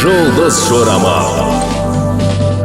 Жұлдыз жорамал.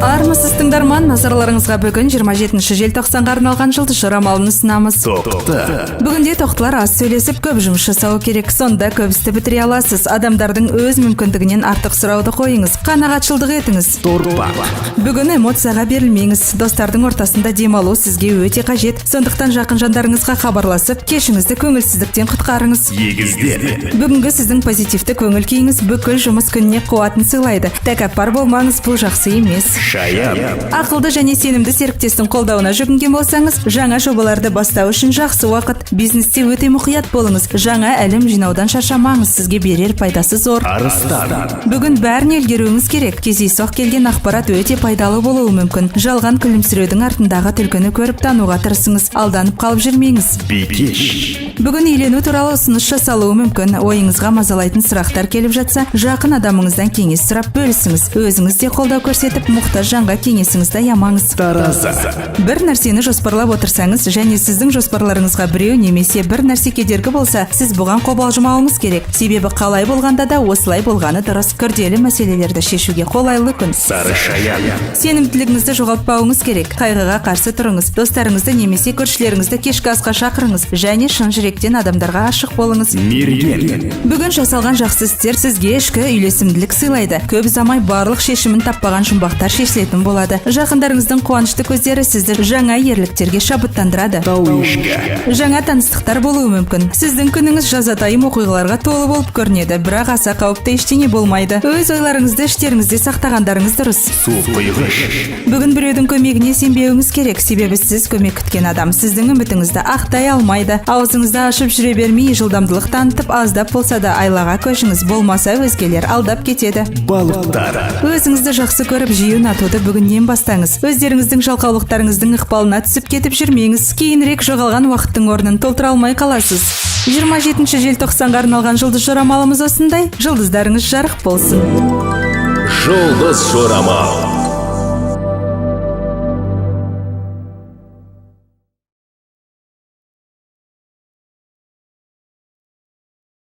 Армысыз, тыңдарман! Назарларыңызға бүгін 27 желтоқсанға арналған жұлдыз жорамалын ұсынамыз. Тоқты. Бүгінде тоқтылар аз сөйлесіп, көп жұмыс жасауы керек. Сонда көп істі бітіре аласыз. Адамдардың өз мүмкіндігінен артық сұрауды қойыңыз. Қанағатшылдық етіңіз. Торпақ. Бүгін эмоцияға берілмеңіз. Достардың ортасында демалу сізге өте қажет. Сондықтан жақын жандарыңызға хабарласып, кешіңізді көңілсіздіктен құтқарыңыз. Егіздер. Бүгінгі сіздің позитивті көңіл күйіңіз бүкіл жұмыс күніне қуатын сыйлайды. Тәкаппар болмаңыз, бұл жақсы емес. Шаян. Ақылды және сенімді серіктестің қолдауына жүгінген болсаңыз, жаңа жобаларды бастау үшін жақсы уақыт. Бизнесте өте мұқият болыңыз. Жаңа ілім жинаудан шаршамаңыз, сізге берер пайдасы зор. Арыстан. Бүгін бәріне үлгеруіңіз керек. Кездейсоқ келген ақпарат өте пайдалы болуы мүмкін. Жалған күлімсіреудің артындағы түлкіні көріп тануға тырысыңыз. Алданып қалып жүрмеңіз. Бикеш. Бүгін үйлену туралы ұсыныс жасалуы мүмкін. Ойыңызға мазалайтын сұрақтар келіп жатса, жақын адамыңыздан кеңес сұрап бөлісіңіз. Өзіңіз де қолдау көрсетіп, мұқтаж жанға кеңесіңізді аямаңыз. Таразы. Бір нәрсені жоспарлап отырсаңыз және сіздің жоспарларыңызға біреу немесе бір нәрсе кедергі болса, сіз бұған қобалжымауыңыз керек. Себебі қалай болғанда да осылай болғаны дұрыс. Күрделі мәселелерді шешуге қолайлы күн. Сары шаян. Сенімділігіңізді жоғалтпауыңыз керек. Қайғыға қарсы тұрыңыз. Достарыңызды немесе көршілеріңізді кешкі асқа шақырыңыз және шын жүректен адамдарға ашық болыңыз. Мерген. Бүгін жасалған жақсы істер сізге ішкі үйлесімділік сыйлайды. Көп ұзамай барлық шешімін таппаған жұмбақтар шешілетін болады. Жақындарыңыздың қуанышты көздері сізді жаңа ерліктерге шабыттандырады. Тау ешкі. Жаңа таныстықтар болуы мүмкін. Сіздің күніңіз жазатайым оқиғаларға толы болып көрінеді, бірақ аса қауіпті ештеңе болмайды. Өз ойларыңызды іштеріңізде сақтағандарыңыз дұрыс. Су құйғыш. Бүгін біреудің көмегіне сенбеуіңіз керек, себебі сіз көмек күткен адам сіздің үмітіңізді ақтай алмайды. Аузыңызды ашып жүре бермей, жылдамдылық танытып, аздап болса да айлаға көшіңіз, болмаса өзгелер алдап кетеді. Балықтар. Өзіңізді жақсы көріп, жиі ұнатуды бүгіннен бастаңыз. Өздеріңіздің жалқаулықтарыңыздың ықпалына түсіп кетіп жүрмеңіз. Кейінірек жоғалған уақыттың орнын толтыра алмай қаласыз. 27 желтоқсанға арналған жұлдыз жорамалымыз осындай. Жұлдыздарыңыз жарық болсын. Жұлдыз жорамал.